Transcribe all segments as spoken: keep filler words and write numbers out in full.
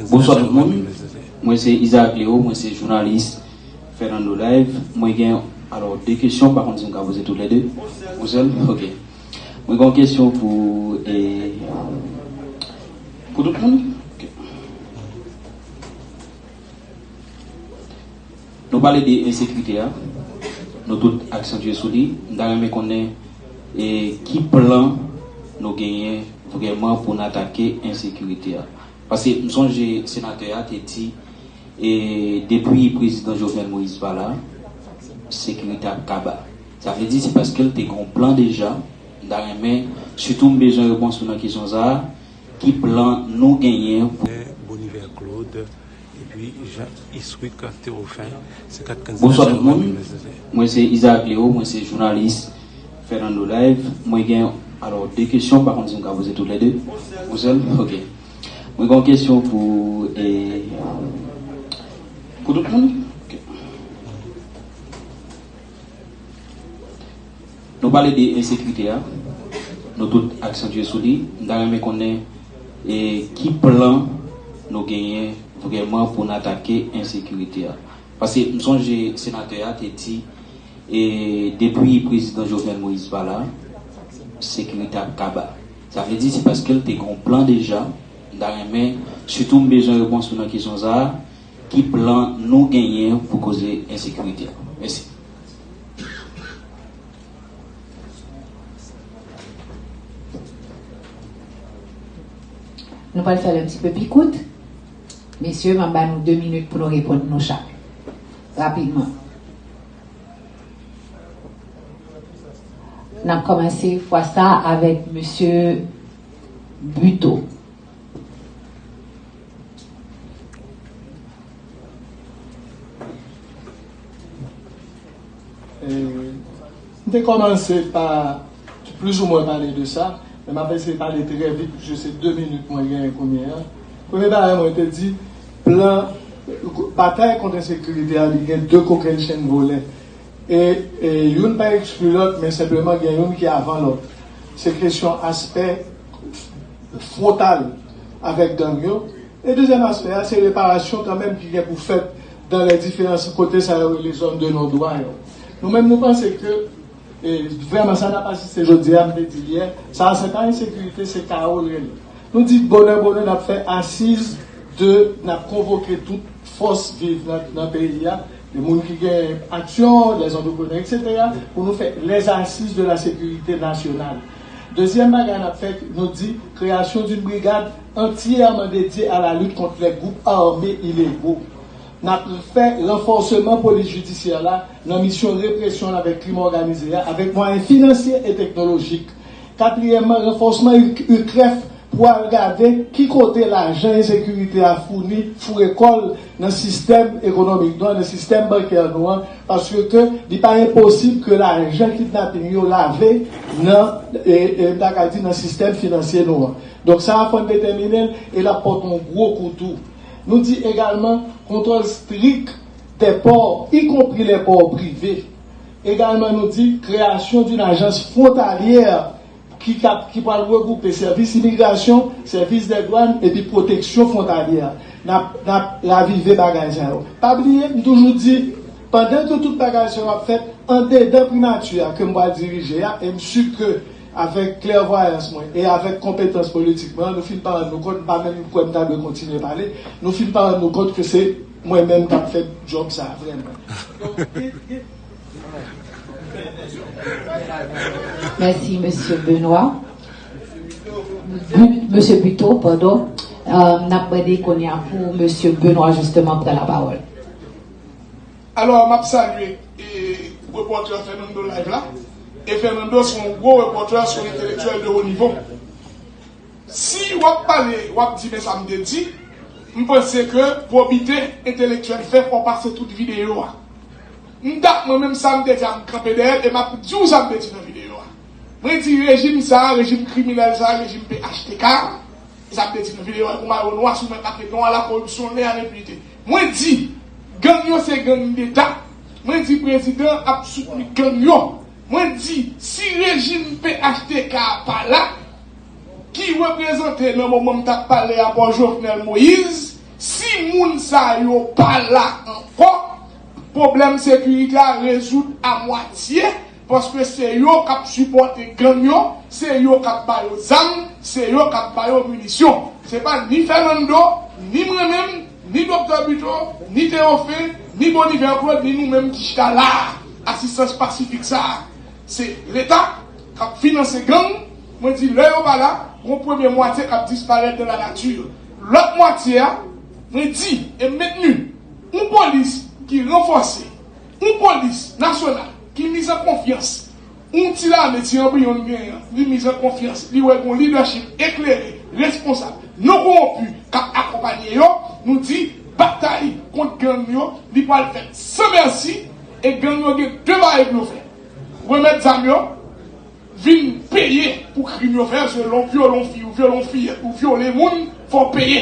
Bonswa tout moun. Mwen se Isaac Léo, mwen se jounalis Fernando Live. Mwen gen, alò, de kesyon, m pa konn si m ka poze tout lè de. Yon sèl? Ok. Mwen gen yon kesyon pou, e, pou tout moun. Ok. Nou pale de ensekirite a, nou tout aksantye sou li. M ta renmen konnen, e, ki plan nou genyen vrèman pou n atake ensekirite a. Paske m sonje senatè a te di, e, depi prezidan Jovenel Moïse pa la, sekirite ap kaba. Sa vle di se paske l te gen yon plan deja. M ta renmen, sitou m bezwen repons ou nan kesyon sa a, ki plan nou genyen pou Boniver Claude, epi Jean Iswick Théophin, se kat kandida Bonswa tout moun. Mwen se Isaac Léo, mwen se jounalis Fernando Live. Mwen gen, alò, de kesyon, m pa konn si m ka poze tout lè de. Yon sèl? Ok. Mwen gen yon kesyon pou, e, pou tout moun. Ok. Nou pale de ensekirite a, nou tout aksantye sou li. M ta renmen konnen, e, ki plan nou genyen vrèman pou n atake ensekirite a. Paske m sonje senatè a te di, e, depi prezidan Jovenel Moïse pa la, sekirite ap kaba. Sa vle di se paske l te gen yon plan deja. M ta renmen, sitou m bezwen repons ou nan kesyon sa a, ki plan nou genyen pou koze ensekirite a? Mèsi. Nou pral fè l un petit peu pi kout. Mesye, m ap ba nou de minit pou nou reponn nou chak. Rapidman. N ap kòmanse fwa sa avèk mesye Buteau. E, m te kòmanse pa plizoumwen pale de sa, men m ap eseye pale trè vit, piske se de minit mwen genyen kounye a. Premye bagay mwen te di, plan batay kont ensekirite a, li gen de kokennchenn volè. E, e youn pa ekskli lòt, men senpleman gen youn ki avan lòt. Se kesyon aspè fwontal avèk gang yo. E dezyèm aspè a, se reparasyon kanmenm ki gen pou fèt dans les différents kote sa yo rele zòn de non dwa yo. Nou menm, nou panse ke, e, vrèman, sa n ap asiste jodi a, m te di l yè, sa a se pa ensekirite, se kawo l rele. Nou di bonè, bonè, n ap fè asiz de, n ap konvoke tout fòs viv nan, nan peyi a, de moun ki gen aksyon, les entrepreneurs, et cetera, pou nou fè les assises de la sécurité nationale. Dezyèm bagay n ap fè, nou di création d'une brigade entièrement dédiée à la lutte contre les groupes armés illégaux. N ap fè ranfòseman polis jidisyè la nan misyon represyon avèk krim òganize a, avèk mwayen finansye e teknolojik. Katriyèmman, ranfòsman U-, UCREF pou al gade ki kote lajan ensekirite a founi, foure kò l nan sistèm ekonomik nou an, nan sistèm bankè nou an, paske ke li pa enposib ke lajan kidnaping yo lave nan, e, e, m ta ka di nan sistèm finansye nou an. Donk, sa a fò n detèmine l e l ap pote yon gwo kou tou. Nou di egalman kontwòl strik des ports, y compris les ports privés. Egalman, nou di création d'une agence frontalière ki, k ap, ki pral regwoupe sèvis imigrasyon, sèvis dè dwàn epi pwoteksyon fwontalyè. N ap, n ap ravive bagay sa yo. Pa bliye, m toujou di, pandan ke tout bagay sa yo ap fèt, andedan primati a ke m pral dirije a, e m si ke avèk klèvwayans mwen e avèk konpetans politik mwen, nou fin pa rann nou kont, m pa menm kwè m ta dwe kontinye pale, nou fin pa rann nou kont ke se mwen menm k ap fè djòb sa a vrèman. Mèsi, mesye Benoît. Bu-, mesye Buteau, padon. Euh, n ap mande kounye a pou mesye Benoît, jisteman, pran lapawòl. Alò, m ap salye, e, repòtè Fernando Live la. E Fernando se yon gwo repòtè, se yon entelektyèl de wo nivo. Si w ap pale, w ap di, "Men sa m te di," m panse ke pwobite entelektyèl fè fò w pase tout videyo a. M t ap, mwen menm, sa m te di a, m kanpe dèyè l e m ap di w sa m te di nan videyo a. Mwen di rejim sa a, rejim kriminèl sa a, rejim P H T K a, e sa m te di nan videyo a, pou mayo nwa sou mwen, paske non a la koripsyon, lè a lenpinite. Mwen di, gang yo se gang deta. Mwen di, prezidan ap soutni gang yo. Mwen di, si rejim P H T K a pa la, ki reprezante nan moman m t ap pale a bò Jovenel Moïse, si moun sa yo pa la ankò, pwoblèm sekirite a rezoud a mwatye, paske se yo k ap sipòte gang yo, se yo k ap ba yo zam, se yo k ap ba yo minisyon. Se pa ni Fernando, ni mwen menm, ni Doktè Buteau, ni Théophile, ni Boniver Claude, ni nou menm ki chita la a, asistans pasifik sa a. Se Leta k ap finanse gang. Mwen di, lè yo pa la, gon premye mwatye k ap disparèt dans la nature. Lòt mwatye a, mwen di, e m mentni, yon polis ki ranfòse, yon polis nasyonal ki miz an konfyans, yon ti lame, ti anbriyon n genyen an, li miz an konfyans, li wè gon lidèchip eklere, responsab, non kowonpi k ap akonpaye yo, nou di, batay kont gang yo, li pral fèt san mèsi, e gang yo gen de bagay pou yo fè. Remèt zam yo, vin peye pou krim yo fè, se lè w vyole yon fi, ou vyole yon fiyèt, ou vyole moun, fò w peye.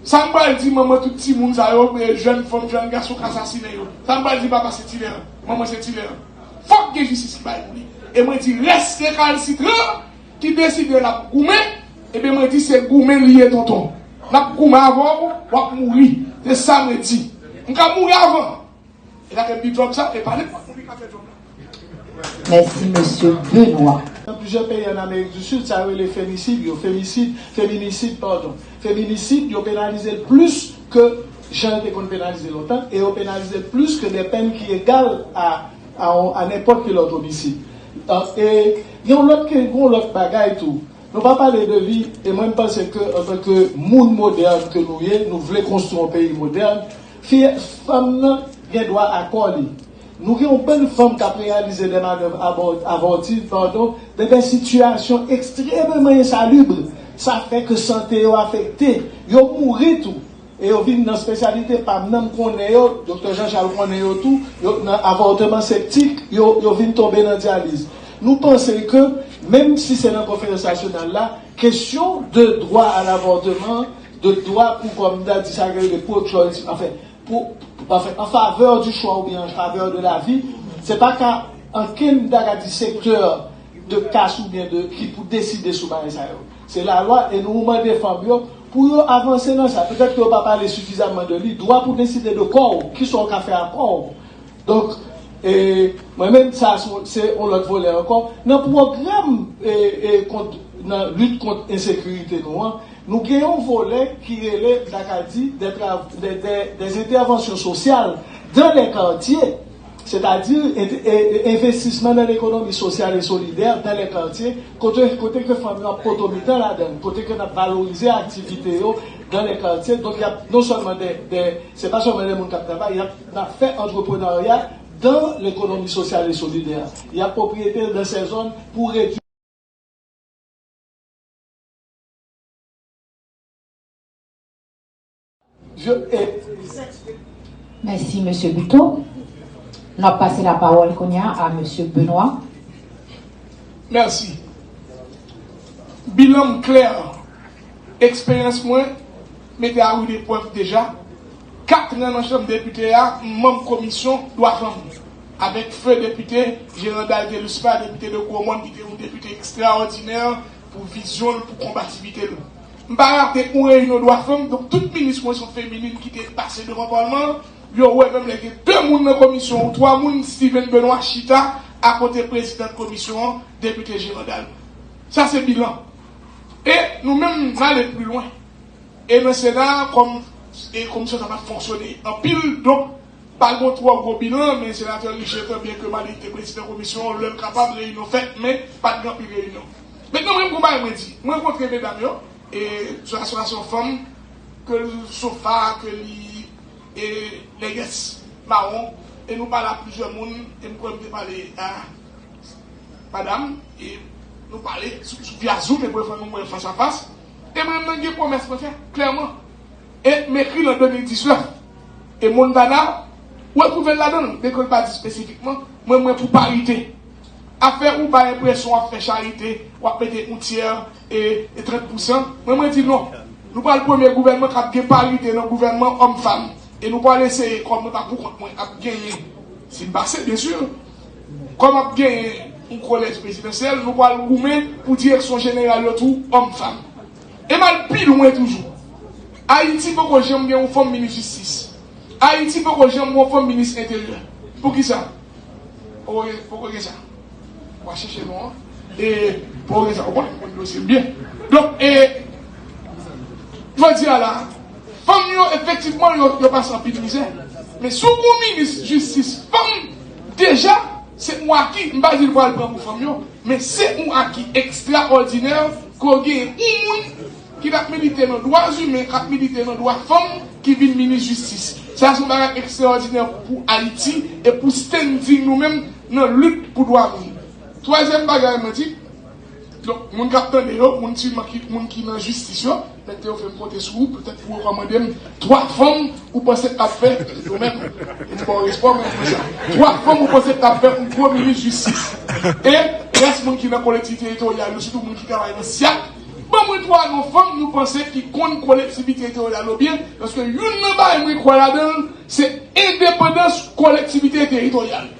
Sa m pral di manman tout timoun sa yo, e jèn fanm, jèn gason k asasinen yo? Sa m pral di papa Sentinelan, manman Sentinelan? Fòk gen jistis ki bay pou li. E mwen di rès rekalsitran ki deside l ap goumen, ebyen mwen di se goumen li ye tonton. N ap goumen avè w, w ap mouri. Se sa mwen di. M ka mouri avan. E la ke bi djòb sa, e pa nenpòt moun ki ka fè djòb la. Mèsi, mesye Benoît. Nan plizyè peyi ann Amerik di Sid, sa yo rele femisid yo, femisid, feminisid, padon. Feminisid, yo penalize l plis ke jan yo te konn penalize lontan, e yo penalize l plis ke de pèn ki egal a, a, a nenpòt ki lòt omisid. E yon lòt, yon lòt bagay tou, Nou pa pale de vi, e mwen m panse ke antanke moun modèn ke nou ye, nou vle konstwi yon peyi modèn, fi, fanm nan gen dwa a kò li. Nou gen yon bann fanm k ap reyalize de manèv abò- avòtiv, padon, de de sitiyasyon ekstrèmeman ensalib. Sa fè ke sante yo afekte, yo mouri tou. E yo vin nan espesyalite pa m nan, m konnen yo, Doktè Jean Charles konnen yo tou, yo nan avòtman septik, yo, yo vin tonbe nan dyaliz. Nou panse ke, menm si se nan konferans nasyonal la, kesyon de dwa a lavòtman, de dwa pou, kòm m ta di sa, de pro-choice, anfen, pou, anfen, an favè di chwa oubyen an favè de lavi, se pa ka ankenn, m ta ka di, sektè de kas oubyen de ki pou deside sou bagay sa yo. Se lalwa e nou mande fanm yo pou yo avanse nan sa. Petèt ke yo pa pale sifizamman de li. Dwa pou deside de kò w, kisa w ka fè a kò w. Donk, e, mwen menm, sa se, se yon lòt volè ankò. Nan pwogram e, e, kont, nan lit kont ensekirite nou an, nou gen yon volè ki rele, m ta ka di, de, tra- de, de, des interventions sociales dans les quartiers. Sètadi, e, e, e, envestisman nan lekonomi sosyal e solidè dans les quartiers, kote, kote ke fanm yo ap poto mitan ladan l, kote ke n ap valorize aktivite yo dans les quartiers. Donk, y ap non sèlman de, de, se pa sèlman de moun k ap travay, y ap, n ap fè antreprenarya dans lekonomi sosyal e solidè. Y ap pwopriyete dans ces zones pou redui Mèsi, mesye Buteau. N ap pase lapawòl kounye a a mesye Benoît. Mèsi. Bilan m klè. Eksperyans mwen mete a rud eprèv deja. Kat an nan Chanm Depite a, m manm komisyon dwa fanm. Avèk feu depite Gerandal Deluspa, depite de Gwo Mòn, ki te yon depite ekstraòdinè pou vizyon l, pou konbativite l. M pa rate yon reyinyon dwa fanm, donk tout minis mwen se yon feminin ki te pase devan palman an. Yo wè menm lè gen de moun nan komisyon ou twa moun, Steven Benoît chita akote prezidan komisyon an, depite Gerandal. Sa se bilan. E nou menm, n ale pli lwen. E nan Sena, kòm e komisyon sa pa t fonksyone anpil, donk, pa t gon twò gwo bilan, men senatè Richer, byen ke malgre li te prezidan komisyon an, lè l kapab, reyinyon fèt, men pa t gen anpil reyinyon. Mentnan, mwen, m gon bagay mwen di. Mwen rankontre medam yo, e sou asosyasyon fanm, ke l sofa, ke li e nègès mawon, e nou pale a plizyè moun, e m kwè m te pale a madam, e nou pale sou, sou via Zoom, e pou fè nou wè fas a fas. E mwen menm gen pwomès mwen fè, klèman. E m ekri l an de mil diznèf. E Montana, ou retwouve l ladan l, byenke l pa di espesifikman, mwen, mwen pou parite. Afè ou bay enpresyon w ap fè charite, w ap mete yon tyè e, e trant pousan, mwen, mwen di non. Nou pral premye gouvènman k ap gen parite nan gouvènman òm fanm. E nou pral eseye, kòm mwen pa pou kont mwen, ap genyen, si m pase, byen si, kòm ap genyen Yon kolèj prezidansyèl, nou pral goumen pou direksyon jeneral yo tou, òm, fanm. E m al pi lwen toujou. Ayiti poko janm gen yon fanm minis jistis. Ayiti poko janm gen yon fanm minis enteryè. Poukisa? Poko gen, poko gen sa. W a chèche non an. E poko gen sa. Ou konnen m konn dosye m byen. Donk, e, jodi a la, fanm yo, efektivman, yo, yo pase anpil mizè. Men si w gen yon minis jistis fanm, deja, se yon aki. M pa di l pral pran pou fanm yo, men se yon aki ekstraòdinè ke w gen yon moun ki t ap milite nan dwa imen, k ap milite nan dwa fanm, ki vin minis jistis. Sa se yon bagay ekstraòdinè pou Ayiti e pou standing nou menm nan lit pou dwa moun. Twazyèm bagay mwen di, donk, moun k ap tande yo, moun ki, moun ki nan jistis yo, mèt yo fè m konte sou ou, petèt pou rekòmande m twa fanm ou panse k ap fè, yo menm, m ba w respè, mwen, pou sa. Twa fanm ou panse k ap fè yon gwo minis jistis. E rès moun ki nan kolektivite teritoryal yo, sitou moun ki travay nan syak, ban mwen twa non fanm nou panse ki konn kolektivite teritoryal yo byen, paske youn nan bagay mwen kwè ladan l, se endepandans kolektivite teritoryal.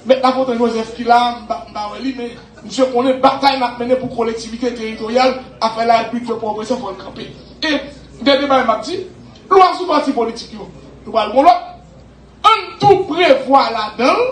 Mèt Lafontaine Joseph ki la, m pa, m pa wè li, men misye konnen batay n ap mennen pou kolektivite teritoryal, afè larepiblik fè pwogrese, fò l kanpe. E dènye bagay m ap di, lwa sou pati politik yo, nou pral gon lòt. Ann tou prevwa ladan l,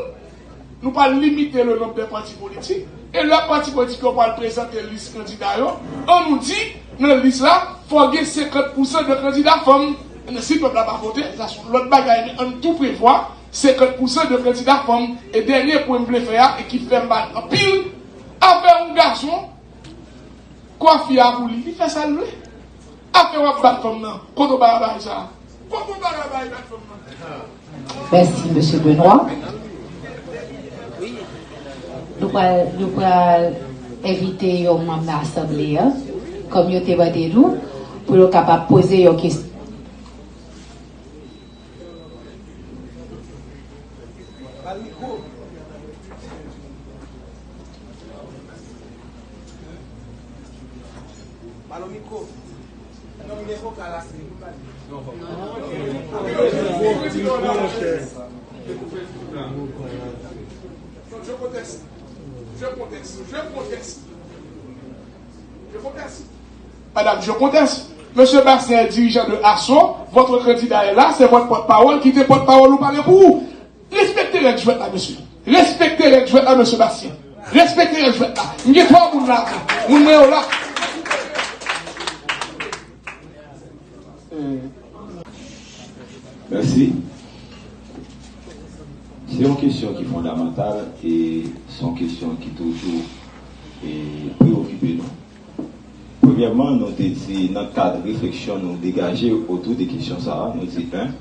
nou pral limite le nombre de partis politiques, e lè pati politik yo pral prezante lis kandida yo, ann nou di, nan lis la, fò gen senkant pousan de kandida fanm. Ebyen, si pèp la pa vote, sa se yon lòt bagay, men ann tou prevwa senkant pousan de kandida fanm. E dènye pwen m vle fè a, e ki fè m mal anpil, afè yon gason, kwafi a pou li, li fè sa l vle. Afè w ap bat fanm nan, kote w bay bagay sa a? Kote w bay bagay bat fanm nan? Mèsi, mesye Benoît. Nou pral, nou pral envite yon manm nan asanble a, kòm yo te mande nou, pou yo kapab poze yon kesyon. Ba l mikwo. Ba l mikwo. Non, m gen vokal ase. Je conteste. Je conteste. Je conteste. Je conteste. Madame, je conteste. Monsieur Bastien est dirigeant de ASSO. Votre candidat est là. C'est votre porte-parole. Quittez porte-parole ou parler pour vous. Respekte règ jwèt la, mesye. Respekte règ jwèt la, mesye Bastien. Respekte règ jwèt la. M gen twa moun la. Moun mwen yo la. Mèsi. Se yon kesyon ki fondamantal e se yon kesyon ki toujou e preokipe nou. Premyèman, nou te di nan kad refleksyon nou degaje otou de kesyon sa a, nou di, en,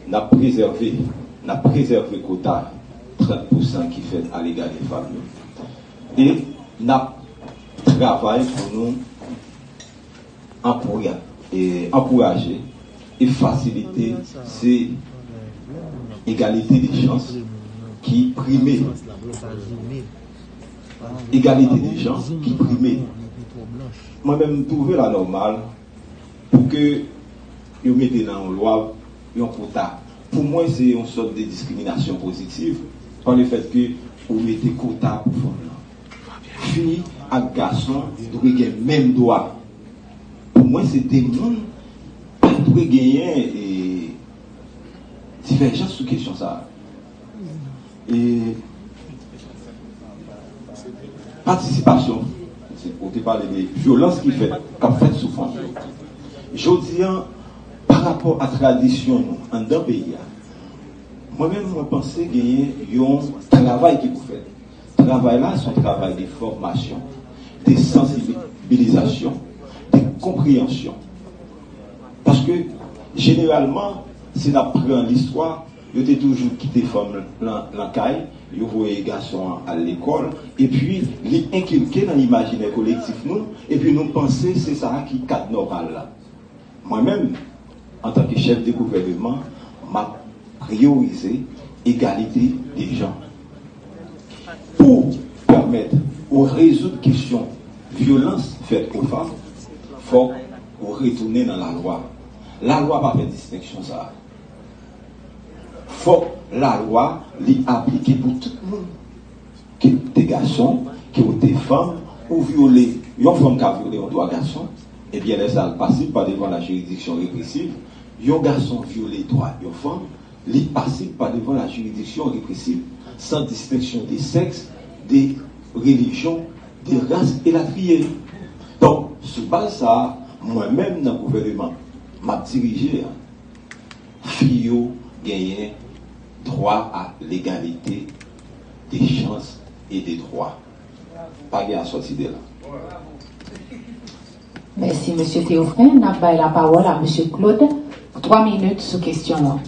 n ap prezève, n ap prezève kota trant pousan ki fèt alega de fanm yo. E n ap travay pou nou ankoura-, e ankouraje e fasilite se egalite de chans ki prime. Egalite de chans ki prime. Mwen menm, m twouve l anòmal pou ke yo mete nan yon lwa yon kota. Pou mwen, se yon sòt de diskriminasyon pozitiv, pa le fèt ke ou mete kota pou fanm lan. Fi ak gason dwe gen menm dwa. Pou mwen, se de moun pa dwe genyen e, divèjans sou kesyon sa a. E patisipasyon, ou te pale de vyolans ki fèt, k ap fèt sou fanm yo. Jodi a, pa rapò a tradisyon nou anndan peyi a, mwen menm, mwen panse genyen yon travay ki pou fèt. Travay la, se yon travay de fòmasyon, de sansibilizasyon, de konpreyansyon. Paske, jeneralman, si n ap pran listwa, yo te toujou kite fanm lan, lan kay, yo voye gason an al lekòl, epi li enkilke nan imajinè kolektif nou, epi nou panse se sa a ki kad nòmal la. Mwen menm, antanke chèf de gouvèneman, m ap priyorize egalite de jan. Pou pèmèt ou rezoud kesyon vyolans fèt o fanm, fòk ou retounen nan lalwa. Lalwa pa fè distenksyon sa a. Fòk lalwa li aplike pou tout moun. Ke w te gason, ke w te fanm, ou vyole yon fanm ka vyole yon dwa gason, ebyen lè sa l pasib pa devan la jiridiksyon represiv. Yon gason vyole dwa yon fanm, li pasib pa devan la jiridiksyon represiv, san distenksyon de sèks, de relijyon, de ras, elatriye. Donk, sou baz sa a, mwen menm nan gouvèneman m ap dirije a, fi yo genyen dwa a legalite, de chans e de dwa. Pa gen asòti de la. Mèsi, mesye Théophrin. N ap bay lapawòl a mesye Claude pou twa minit sou kesyon an.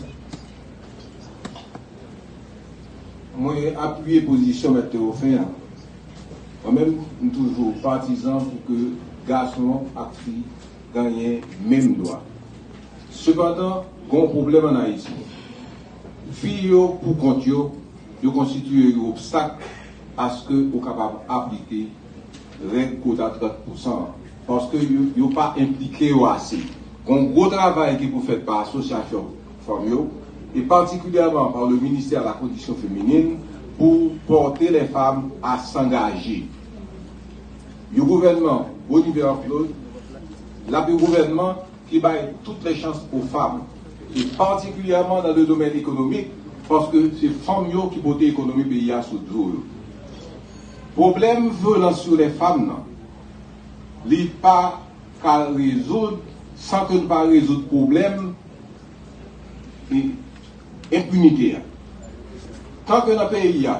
Mwen apiye pozisyon mèt Théophrin an. Mwen menm, m toujou patizan pou ke gason ak fi genyen menm dwa. Sepandan, gen yon pwoblèm ann Ayiti. Fi yo, pou kont yo, yo konstitiye yon obstak aske ou kapab aplike règ kota trant pousan an, paske yo, yo pa enplike yo ase. Gon gwo travay ki pou fèt pa asosyasyon fanm yo, e patikilyèman pa le ministè a la kondisyon feminin, pou pòte lè fanm a sangaje. Yon gouvènman Bonivel Claude, l ap yon gouvènman ki bay tout lè chans o fanm, e patikilyèman nan le domèn ekonomik, paske se fanm yo ki pote ekonomi peyi a sou do yo. Pwoblèm vyolans sou lè fanm nan, li pa ka rezoud san ke n pa rezoud pwoblèm enpinite a. Tanke nan peyi a,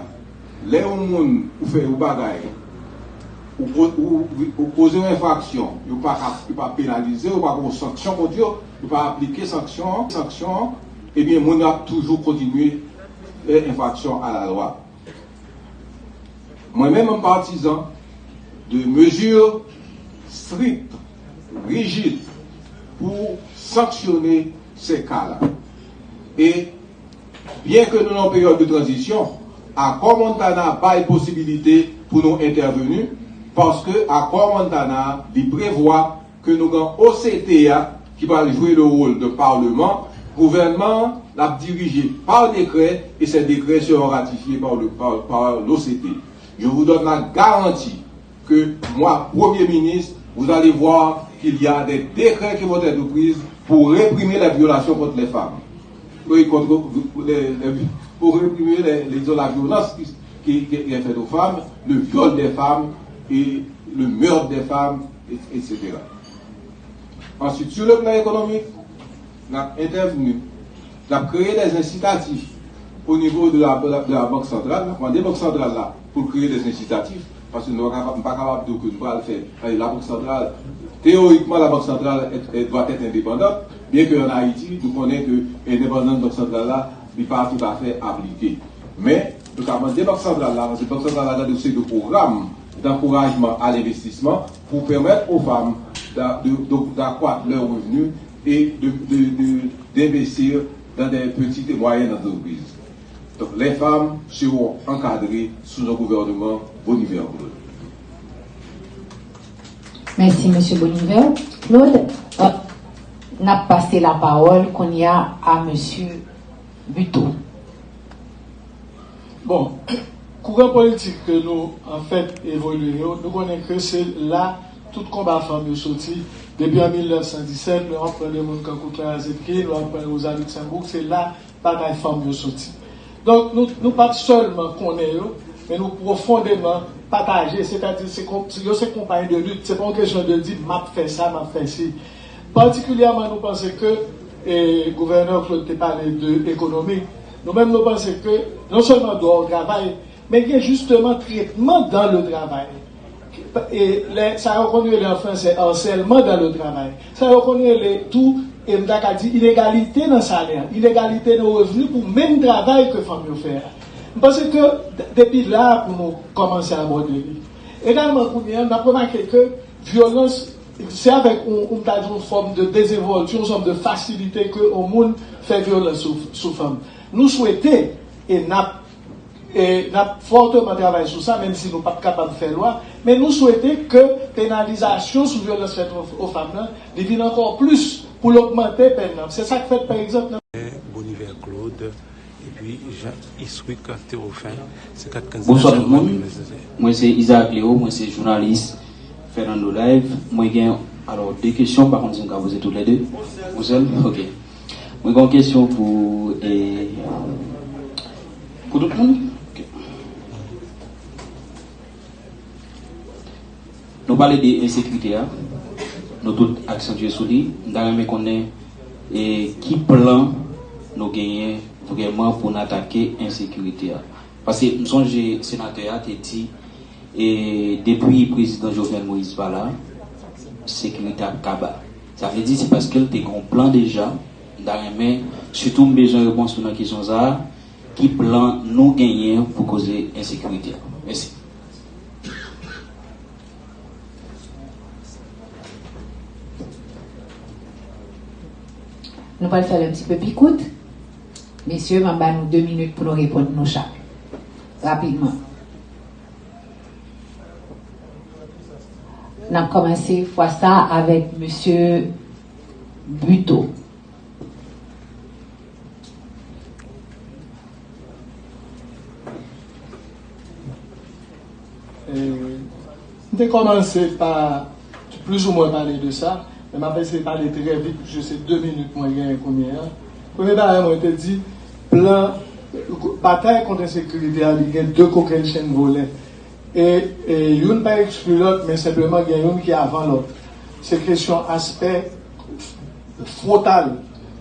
lè yon moun ou fè yon bagay, ou koze yon enfraksyon, yo pa ka, yo pa penalize, yo pa gen yon sanksyon kont yo, yo pa aplike sanksyon an, sanksyon an, ebyen moun yo ap toujou kontinye fè enfraksyon a la lwa. Mwen menm m patizan de mezi strik, rijid pou sanksyone se ka la. E byen ke nou nan yon peryòd de tranzisyon, akò Montana bay posibilite pou nou entèveni, paske akò Montana li prevwa ke nou gen O C T a ki pral jwe le wòl de palman, gouvènman an l ap dirije pa dekrè e ces décrets seront ratifiés par le, par, par l'O C T. Je vous donne la garantie que moi, Premier ministre, vous allez voir qu'il y a des décrets qui vont être pris pour réprimer les violations contre les femmes. Oui, contre, les, les, pour réprimer les, les, la violence qui, qui, qui est faite aux femmes, le viol des femmes et le meurtre des femmes, et, et cetera. Answit, sou le plan ekonomik, n ap entèvni, n ap kreye dè ensitatif o nivo de la, de la, de la Bank Santral, n ap mande Bank Santral la pou l kreye dè ensitatif, paske nou pa kapab, m pa kapab di w ke nou pral fè, la Bank Santral, théoriquement, la Bank Santral est, est, doit être indépendante, bien que en Haïti, nou konnen ke endepandans Bank Santral la, li pa toutafè aplike. Men, nou ka mande Bank Santral la, paske Bank Santral la gen yon seri de pwogram d'ankourajman a lenvestisman pou pèmèt aux femmes d'a-, de, de, d'accroître leurs revenus et de, de, de, d'investir dans des petites et moyennes entreprises. Donc, les femmes seront encadrées sous un gouvernement Bonivel Claude. Mèsi, mesye Bonivel Claude. Euh, n ap pase lapawòl kounye a a mesye Buteau. Bon, kouran politik ke nou, anfèt, evolye yo, nou konnen ke se la tout konba fanm yo soti. Depi an mil nèf san disèt, lè w ap pran de moun kankou Clara Zetkin, lè w ap pran Rosa Luxemburg, se la batay fanm yo soti. Donk, nou, nou pa t sèlman konnen yo, men nou pwofondeman pataje, sètadi se kon, yo se konpay de lit, se pa yon kesyon de di m ap fè sa, m ap fè si. Patikilyèman, nou panse ke, e, gouvènè Claude te pale de ekonomik, nou menm nou panse ke non sèlman dwa o travay, men gen jisteman tretman dan le travay. E lè, sa yo konn rele an fransè harcèlement dans le travail. Sa yo konn rele tou, e m ta ka di, inegalite nan salè, inegalite nan revni pou menm travay ke fanm yo fè a. M panse ke d-, depi la a pou nou kòmanse abòde li. Egalman, kounye a, n ap remake ke vyolans, se avèk yon, yon, m ta di yon fòm de dezenvòlti, yon fòm de fasilite ke yon moun fè vyolans sou, sou fanm. Nou swete, e n ap, e n ap fòteman travay sou sa, menm si nou p ap kapab fè lwa, men nou swete ke penalizasyon sou vyolans fèt o, o fanm nan, li vin ankò plis pou l ogmante pèn nan. Se sa k fèt, pa egzanp, nan. Bonivel Claude, Epi Jean Iswick Théophile, se kat kandida sa yo k ap prezante. Bonswa tout moun. Mwen se Isaac Léo, mwen se jounalis Fernando Live. Mwen gen, alò, de kesyon, m pa konn si m ka poze tout lè de. Yon sèl? Ok. Mwen gen yon kesyon pou, e, pou tout moun. Ok. Nou pale de ensekirite a, nou tout aksantye sou li. M ta renmen konnen, e, ki plan nou genyen vrèman pou n atake ensekirite a. Paske m sonje senatè a te di, e, depi prezidan Jovenel Moïse pa la, sekirite ap kaba. Sa vle di se paske l te gen yon plan deja. M ta renmen, sitou m bezwen repons ou nan kesyon sa a, ki plan nou genyen pou koze ensekirite a? Mèsi. Nou pral fè l un petit peu pi kout. Mesye, m ap ba nou de minit pou nou reponn nou chak. Rapidman. N ap kòmanse fwa sa avèk mesye Buteau. E, m te kòmanse pa plizoumwen pale de sa, men m ap eseye pale trè vit, piske se de minit mwen genyen kounye a. Premye bagay mwen te di, plan batay kont ensekirite a, li gen de kokennchenn volè. E, e youn pa ekskli lòt, men senpleman gen youn ki avan lòt. Se kesyon aspè fwontal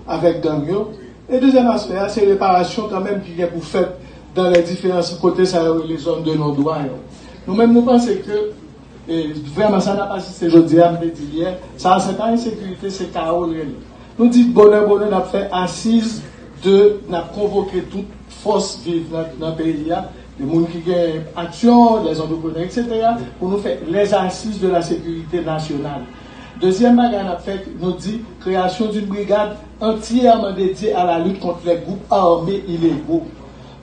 avèk gang yo. E dezyèm aspè a, se reparasyon kanmenm ki gen pou fèt dans les différents kote sa yo rele zòn de non dwa yo. Nou menm nou panse ke, e, vrèman sa n ap asiste jodi a, m te di l yè, sa a se pa ensekirite, se kawo l rele. Nou di bonè bonè n ap fè asiz de, n ap konvoke tout fòs viv nan, nan peyi a, de moun ki gen aksyon, les entrepreneurs, et cetera, pou nou fè les assises de la sécurité nationale. Dezyèm bagay n ap fè, nou di création d'une brigade entièrement dédiée à la lutte contre les groupes armés illégaux.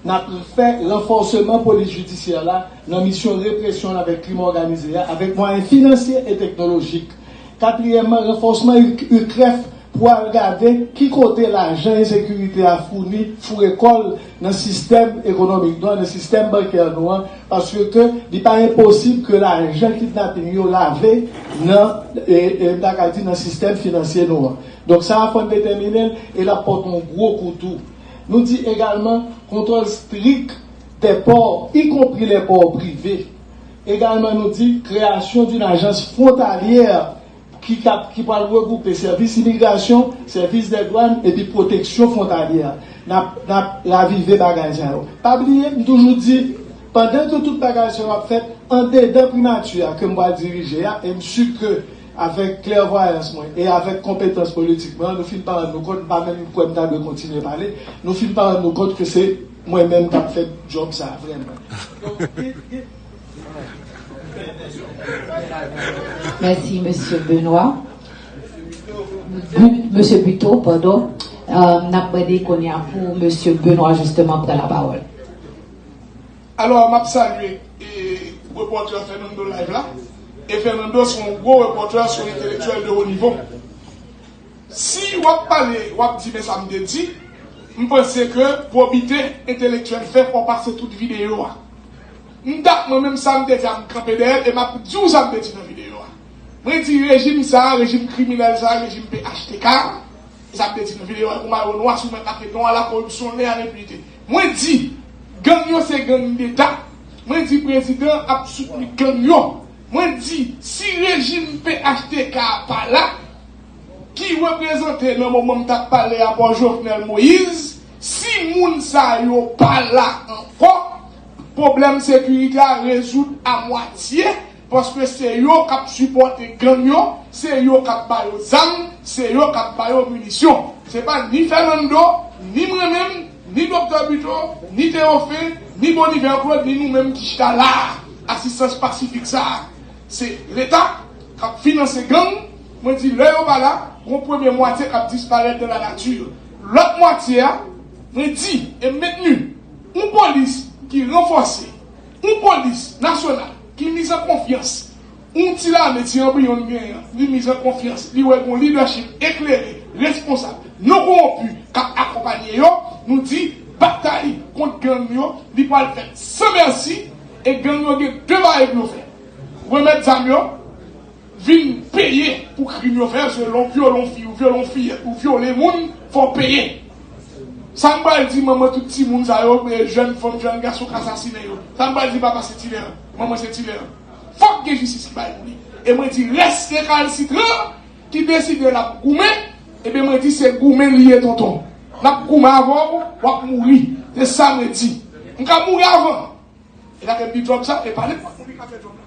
N ap fè ranfòseman polis jidisyè la nan misyon represyon avèk krim òganize a, avèk mwayen finansye e teknolojik. Katriyèmman, ranfòsman U-, UCREF pou al gade ki kote lajan ensekirite a founi, foure kò l nan sistèm ekonomik nou an, nan sistèm bankè nou an, paske li pa enposib ke lajan kidnaping yo lave nan, e, e, m ta ka di nan sistèm finansye nou an. Donk, sa a fò n detèmine l, e l ap pote yon gwo kou tou. Nou di egalman kontwòl strik des ports, y compris les ports privés. Egalman, nou di création d'une agence frontalière ki, k ap, ki pral regwoupe sèvis imigrasyon, sèvis dè dwàn epi pwoteksyon fwontalyè. N ap, n ap ravive bagay sa yo. Pa bliye, m toujou di, pandan ke tout bagay sa yo ap fèt, andedan primati a ke m pral dirije a, e m si ke avèk klèvwayans mwen e avèk konpetans politik mwen, nou fin pa rann nou kont, m pa menm kwè m ta dwe kontinye pale, nou fin pa rann nou kont ke se mwen menm k ap fè djòb sa a vrèman. Donk, gen, gen, Mèsi, mesye Benoît. Bu-, mesye Buteau, padon. Euh, n ap mande kounye a pou mesye Benoît, jisteman, pran lapawòl. Alò, m ap salye, e, repòtè Fernando Live la. E Fernando se yon gwo repòtè, se yon entelektyèl de wo nivo. Si w ap pale, w ap di men sa m te di, m panse ke pwobite entelektyèl fè fò w pase tout videyo a. M t ap, mwen menm sa m te di a, m kanpe dèyè l e m ap di w sa m te di nan videyo a. Mwen di rejim sa a, rejim kriminèl sa a, rejim P H T K a, e sa m te di nan videyo a, pou mayo nwa sou mwen, paske non a la corruption, l'impunité. Mwen di, gang yo se gang deta. Mwen di prezidan ap soutni gang yo. Mwen di, si rejim P H T K a pa la, ki reprezante nan moman m t ap pale a bò Jovenel Moïse, si moun sa yo pa la ankò, pwoblèm sekirite a rezoud a mwatye, paske se yo k ap sipòte gang yo, se yo k ap ba yo zam, se yo k ap ba yo minisyon. Se pa ni Fernando, ni mwen menm, ni Doktè Buteau, ni Théophile, ni Boniver Claude, ni nou menm ki chita la a, asistans pasifik sa a. Se Leta k ap finanse gang. Mwen di, lè yo pa la, gon premye mwatye k ap disparèt dans la nature. Lòt mwatye a, mwen di, e m mentni, yon polis ki ranfòse, yon polis nasyonal ki miz an konfyans, yon ti lame, ti anbriyon n genyen an, li miz an konfyans, li wè gon lidèchip eklere, responsab, non kowonpi k ap akonpaye yo, nou di, batay kont gang yo, li pral fèt san mèsi, e gang yo gen de bagay pou yo fè. Remèt zam yo, vin peye pou krim yo fè, se lè w vyole yon fi, ou vyole yon fiyèt, ou vyole moun, fò w peye. Sa m pral di manman tout timoun sa yo, e jèn fanm, jèn gason k asasinen yo? Sa m pral di papa se ti lè, manman se ti lè? Fòk gen jistis ki bay pou li. E mwen di rès rekalsitran ki deside l ap goumen, ebyen mwen di se goumen li ye tonton. L ap goumen avè w, w ap mouri. Se sa mwen di. M ka mouri avan. E la ke bi djòb sa, e pa nenpòt moun ki ka fè djòb la.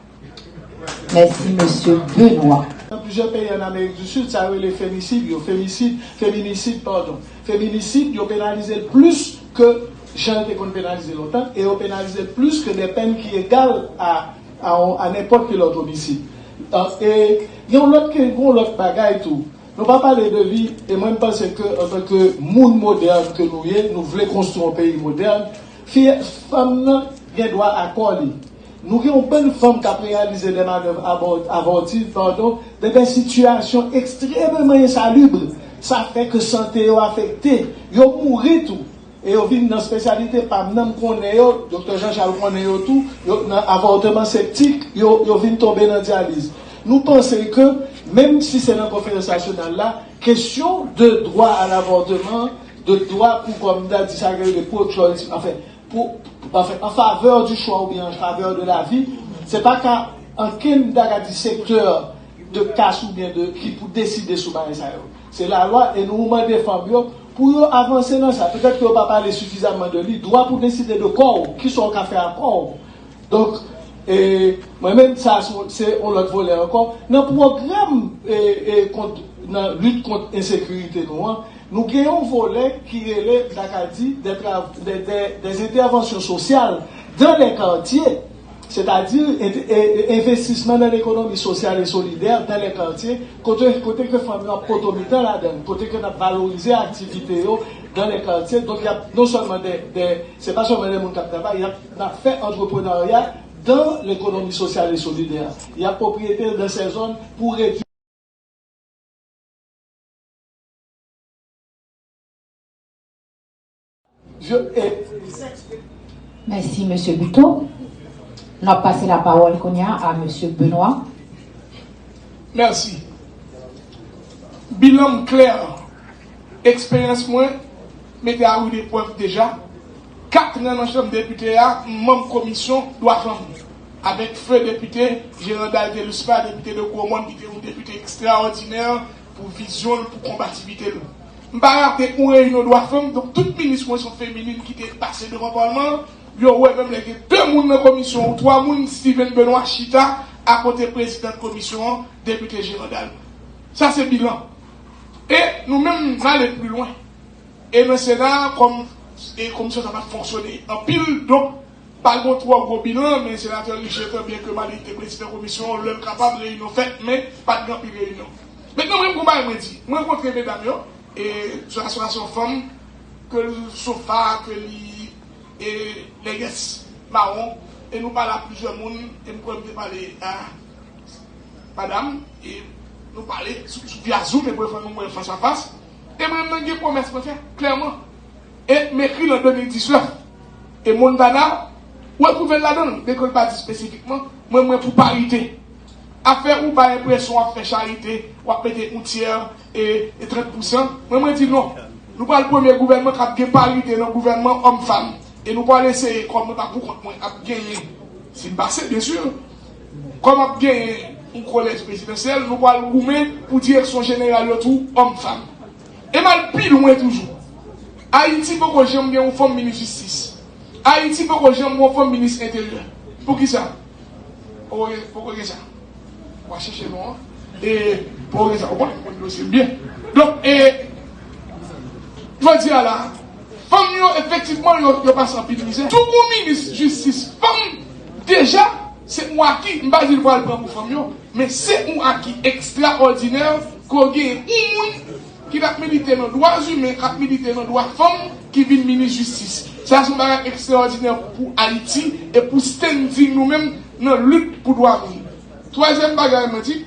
Mèsi, mesye Benoît. Nan plizyè peyi ann Amerik di Sid, sa yo rele femisid yo, femisid, feminisid, padon. Feminisid, yo penalize l plis ke jan yo te konn penalize lontan, e yo penalize l plis ke de pèn ki egal a, a, a nenpòt ki lòt omisid. E gen yon lòt, gen yon lòt bagay tou. Nou pa pale de li, e mwen m panse ke antanke moun modèn ke nou ye, nou vle konstwi yon peyi modèn, fi, fanm nan gen dwa a kò li. Nou gen yon bann fanm k ap reyalize de manèv abò- avòtiv, padon, de de sitiyasyon ekstrèmeman ensalib. Sa fè ke sante yo afekte, yo mouri tou. E yo vin nan espesyalite pa m nan, m konnen yo, Doktè Jean Charles konnen yo tou, yo nan avòtman septik, yo, yo vin tonbe nan dyaliz. Nou panse ke, menm si se nan konferans nasyonal la, kesyon de dwa a lavòtman, de dwa pou, kòm m ta di sa, ke le pro-choice, anfen, pou, anfen, an favè di chwa oubyen an favè de lavi, se pa ka ankenn, m ta ka di, sektè de kas oubyen de, ki pou deside sou bagay sa yo. Se lalwa, e nou mande fanm yo pou yo avanse nan sa. Petèt ke yo pa pale sifizaman de li. Dwa pou deside de kò w, kisa w ka fè a kò w. Donk, e, mwen menm, sa se, se yon lòt volè ankò. Nan pwogram, e, e, kont, nan lit kont ensekirite nou an, nou gen yon volè ki rele, m ta ka di, de, de, de, des interventions sociales dans les quartiers. Sètadi, envestisman nan lekonomi sosyal e solidè dan lè katye, kote, kote ke fanm yo ap poto mitan ladan l, kote ke n ap valorize aktivite yo dan lè katye. Donk, y ap non sèlman de, de, se pa sèlman de moun k ap travay, y ap, n ap fè antreprenarya dan lekonomi sosyal e solidè. Y ap pwopriyete dan sè zòn pou redui Mèsi, mesye Buteau. N ap pase lapawòl kounye a a mesye Benoît. Mèsi. Bilan m klè. Eksperyans mwen mete a rud eprèv deja. Kat an nan Chanm Depite a, m manm komisyon dwa fanm. Avèk feu depite Gerandal Deluspa, depite de Gwo Mòn, ki te yon depite ekstraòdinè pou vizyon l, pou konbativite l. M pa rate yon reyinyon dwa fanm, donk tout minis mwen se yon feminin ki te pase devan palman an, yo wè menm lè gen de moun nan komisyon ou twa moun, Steven Benoît chita akote prezidan komisyon an, depite Gerandal. Sa se bilan. E nou menm, n ale pli lwen. E nan Sena, kòm e komisyon sa pa t fonksyone anpil, donk, pa t gon twò gwo bilan, men senatè Richer, trè byen ke malgre li te prezidan komisyon an, lè l kapab, reyinyon fèt, men pa t gen anpil reyinyon. Mentnan, mwen, m gon bagay mwen di. Mwen rankontre medam yo, e sou asosyasyon fanm, ke l sofa, ke li e lègès mawon, e nou pale a plizyè moun, e m kwè m te pale a madam, e nou pale sou, sou via Zoom, e pou fè nou wè fas a fas. E mwen menm gen pwomès mwen fè, klèman. E m ekri l an de mil diznèf. E Montana, ou retwouve l ladan l, byen ke l pa di espesifikman, mwen, mwen pou parite. Afè ou bay enpresyon w ap fè charite, w ap mete yon tyè e, e trant pousan, mwen, mwen di non. Nou pral premye gouvènman k ap gen parite nan gouvènman òm fanm. E nou pral eseye, kòm mwen pa poukont mwen, ap genyen, si m pase, byen si, kòm ap genyen yon kolèj prezidansyèl, nou pral goumen pou direksyon jeneral yo tou, òm fanm. E m al pi lwen toujou. Ayiti poko janm gen yon fanm minis jistis. Ayiti poko janm gen yon fanm minis enteryè. Poukisa? Poko gen, poko gen sa. W a chèche non an. E poko gen sa. Ou konnen m konn dosye m byen. Donk, e jodi a la, fanm yo efektivman, yo, yo pase anpil mizè. Tou gon minis jistis fanm, deja, se yon aki, m pa di l pral pran pou fanm yo, men se yon aki ekstraòdinè ke w gen yon moun ki t ap milite nan dwa imen, k ap milite nan dwa fanm, ki vin minis jistis. Sa se yon bagay ekstraòdinè pou Ayiti e pou standing nou menm nan lit pou dwa moun. Twazyèm bagay mwen di,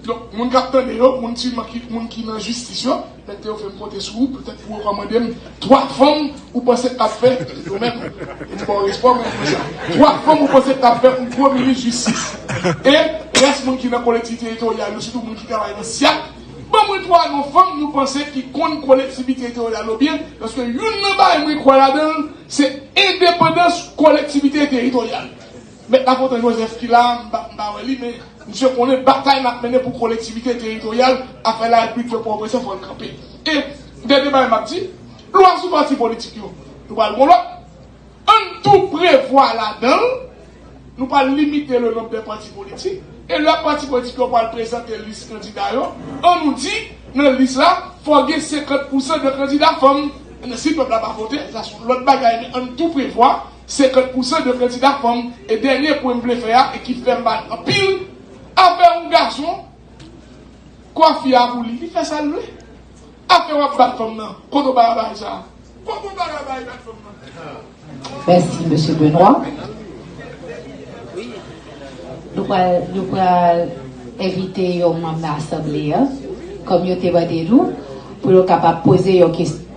Donk, moun k ap tande yo, moun ki, moun ki nan jistis yo, mèt yo fè m konte sou ou, petèt pou rekòmande m twa fanm ou panse k ap fè, yo menm, e m ba w respè, men konsa. Twa fanm ou panse k ap fè pou gwo minis jistis. E rès moun ki nan kolektivite teritoryal yo, sitou moun ki travay nan syat, ban mwen twa non fanm nou panse ki konn kolektivite teritoryal yo byen, paske youn nan bagay mwen kwè ladan l, se endepandans kolektivite teritoryal. Mèt Lafontan Joseph ki la, m pa, m pa wè li, men misye konnen batay n ap mennen pou kolektivite teritoryal, afè Larepiblik fè pwogrese, fò l kanpe. E, dènye bagay m ap di, lwa sou pati politik yo, nou pral gon lòt. Ann tou prevwa ladan l, nou pral limite le nombre de pati politik, e lè pati politik yo pral prezante lis kandida yo, ann nou di, nan lis la, fò gen senkant pousan de kandida fanm. Si pèp la pa vote, sa se yon lòt bagay, men ann tou prevwa senkant pousan de kandida fanm. E dènye pwen m vle fè a, e ki fè m mal anpil, afè yon gason, kwafi a pou li, li fè sa l vle. Afè w ap bat fanm nan, kote w bay bagay sa a? Kote w bay bagay bat fanm nan? Mèsi, mesye Benoît. Nou pral, nou pral envite yon manm nan asanble a, kòm yo te mande nou, pou yo kapab poze yon kesyon.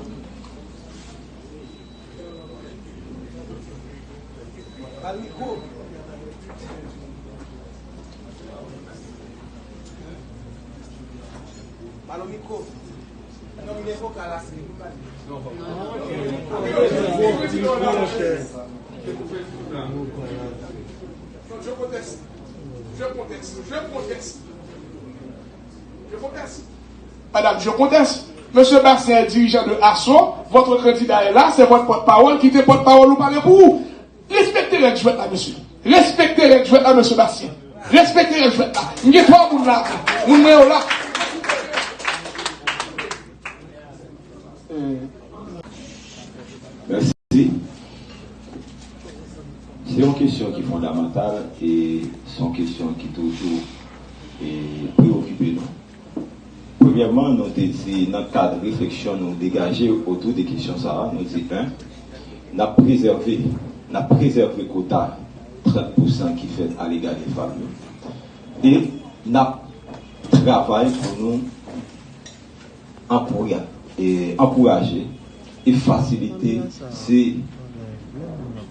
Madame, je conteste. Monsieur Bastien est dirigeant de asso, votre candidat est là, c'est votre porte-parole, kite pòtpawòl ou pale pou ou. Respekte règ jwèt la, mesye. Respekte règ jwèt la, mesye Bastien. Respekte règ jwèt la. M gen twa moun la. Moun mwen yo la. Mèsi. Se yon kesyon ki fondamantal e se yon kesyon ki toujou e preokipe nou. Premyèman, nou te di nan kad refleksyon nou degaje otou de kesyon sa a, nou di, en, n ap prezève, n ap prezève kota trant pousan ki fèt a legal de fanm yo. E n ap travay pou nou ankoura-, e ankouraje e fasilite se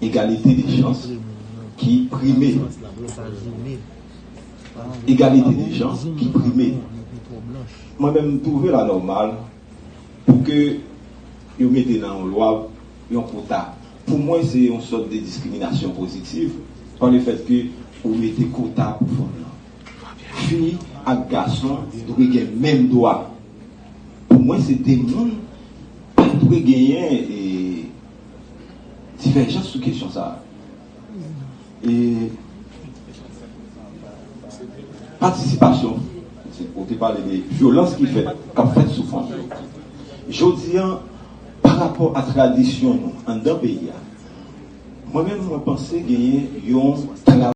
egalite de chans ki prime. Egalite de chans ki prime. Mwen menm, m twouve l anòmal pou ke yo mete nan yon lwa yon kota. Pou mwen, se yon sòt de diskriminasyon pozitiv pa le fèt ke ou mete kota pou fanm nan. Fi ak gason dwe gen menm dwa. Pou mwen, se de moun pa dwe genyen e, divèjans sou kesyon sa a. E patisipasyon, ou te pale de vyolans ki fèt, k ap fèt sou fanm yo. Jodi a, pa rapò a tradisyon nou anndan peyi a, mwen menm, mwen panse genyen yon travay